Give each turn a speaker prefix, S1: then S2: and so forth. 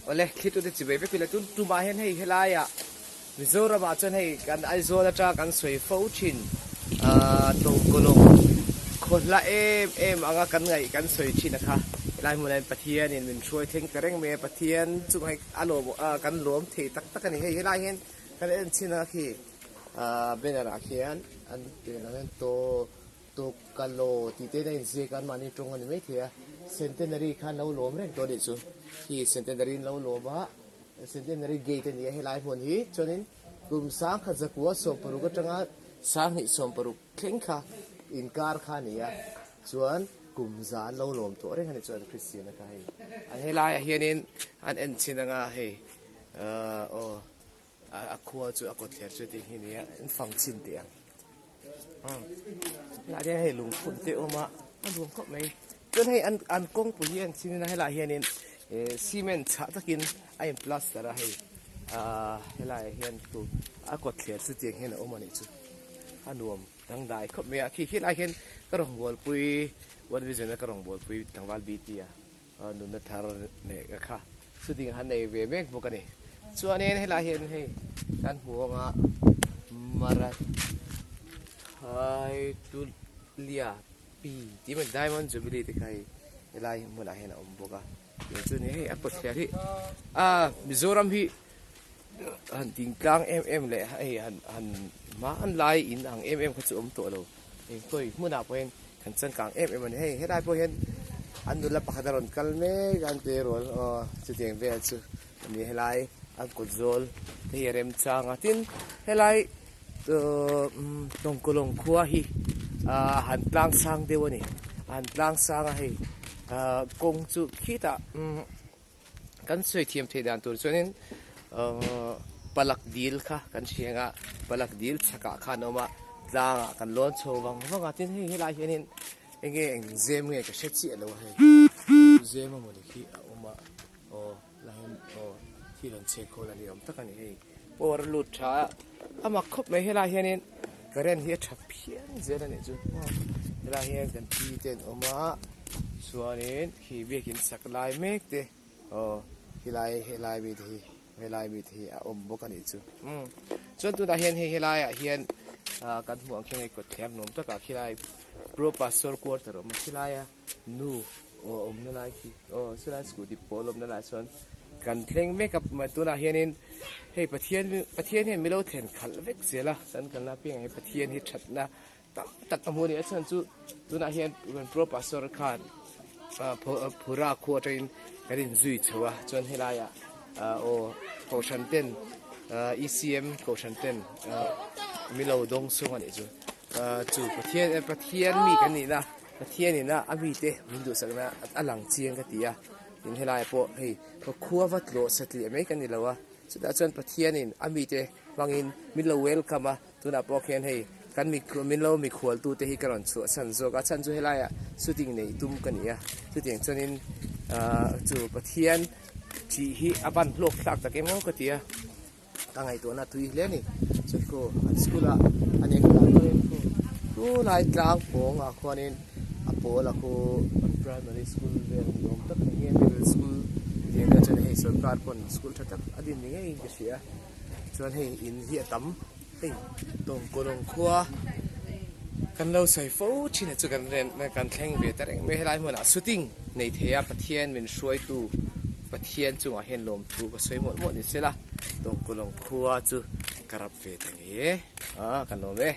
S1: Awle, thlitute chi ve vek ila tun tumah hian hei helaiah Mizoramah chuan hei kan Aizawl atanga kan sawi fo thin ahh Tawngkawlawng khaw hla em em anga kan ngaih kan sawi thin a kha. Helai hmunah hian Pathianin min hruai thleng ta reng mai a, Pathian chungah hi a lawm ah kan lawm thei tak tak a ni. Hei helai hian kan en chhin anga khi ahh banner ah khian an pian ang hian Taw Tawkalo tih te in a inziak a, anmahni tawng a ni maithei a, Centenary khan lo lawm reng tawh a nih chu. Khi Centenary in lo lawm a, Centenary Gate a ni a helai hmun hi, chuanin kum sangkhat zakua 60 atanga 2060 thleng kha inkar kha a ni a, chuan kum za an lo lawm tawh reng a ni chuan Christian a kha hei. An helaiah hianin an en chhin anga hei ahh aw. A khua chu a kawtthler chu tih hi nia an fang chhin teh ang helai hian hei lungphun te a awm a a nuam khawp mai chuan hei an an kawngpui hi an chhin a helaiah hianin eh cement chhah takin a in plaster a hei ahh helaiah hian chu a kawtthler chu tiang hian a awm a nih chu a nuam dangdai khawp mai a khi helaiah hian ka rawngbawlpui one vision a ka rawngbawlpui tlangval bt a. Nunna thar leh ka kha shooting han nei ve mek bawk a ni. Chuanin helai hian hei kan hmu ang a Marathaitulia P tih mai Diamond Jubilee te kha hei helai hmunah hian a awm bawk a. Chu ni hei a kawtthler hi ah Mizoram hi han dingtlang em em leh hei han han hmanlai in ang em em kha chu awm tawh lo. Engkawi hmunah pawh hian kan changkang em em a ni. Hei helai pawh hian an nula pakhat a rawn kal mek a an pe rual aw chutiang vel chu a ni helai an kawt zawl te hi a remchang a tin helai uhh tawngkawlawng khua hi ah han tlang sang deuh a ni a han tlang sang a hei ah kawng chu khitah umm. Kan sawi thiam theih dan tur chuanin ahh palak dil kha kan hria ang a, palak dil chhakah khan a awm a, tlangah kan lawn chho vang vang a, tin hei helai hianin eng nge eng zem nge ka hre chiah lo a hei zem a mawni khi a awm a aw la hian aw thil an chhe khawl a ni awm tak a ni hei power a lut tha a, a mak khawp mai helai hianin current hi a tha phian zel a nih chu helai hian kan pi te an awm a chuanin. Khi biakin sak lai mek te aw helai helai mi te hi helai mi te hi a awm bawk a nih chu umm chuan tunah hian hei helai ah hian ah kan hmuh ang khian hei kawtthler nuam takah khilai pro pastor quarter a awm a khilai a nu aw awmna lai khi aw chulai scooty pawl awmna lai chuan kan thleng mek a tunah hianin hei Pathian Pathian hian milo thlen khalh vek zel a kan kalna apiangah hian Pathian hi thatna Tam tak ka hmu a ni. A chhan chu tunah hian rawn Pro Pastor khan Phura khua atangin kan inzui chho a, chuan helaiah aw Kohhran ten ECM Kohhran ten min lo dawng sung a nih chu. Chu Pathian Pathian mi kan nihna Pathian ina a mite min duhsakna a lang chiang ka ti a, tin helaiah pawh hei khua va tlawh satliah mai kan ni lo a, chutah chuan Pathianin a mite hmangin min lo welcome a. Tunah pawh khian hei kan mi min lo mikhual tute hi ka rawn chhuahsan zawk a, chhan chu helaiah shooting neih tum ka ni a, chutiang chuanin ahh chu Pathian thih hi a ban hlawk thlak tak em aw ka ti a, ka ngaihtuahna a tui hle a ni. Chuan khu an school ah a ni ang chuan khu tunlai tlang pawng ah khuanin a pawl a khu an primary school vel ni awm tak a ni nge middle school tih ang chuan hei sorkar pawn school tha tak a din ni ngeiin ka hria. Chuan hei in hi a tam hei Tawngkawlawng khua kan lo sawi fo thin a chu kan ren kan thleng ve ta reng mai helai hmunah shooting nei thei a Pathian min hruaitu Pathian chungah hian lawmthu ka sawi mawlh mawlh ni sela Tawngkawlawng khua chu ka rap ve ta ngei e ah kan lawm e.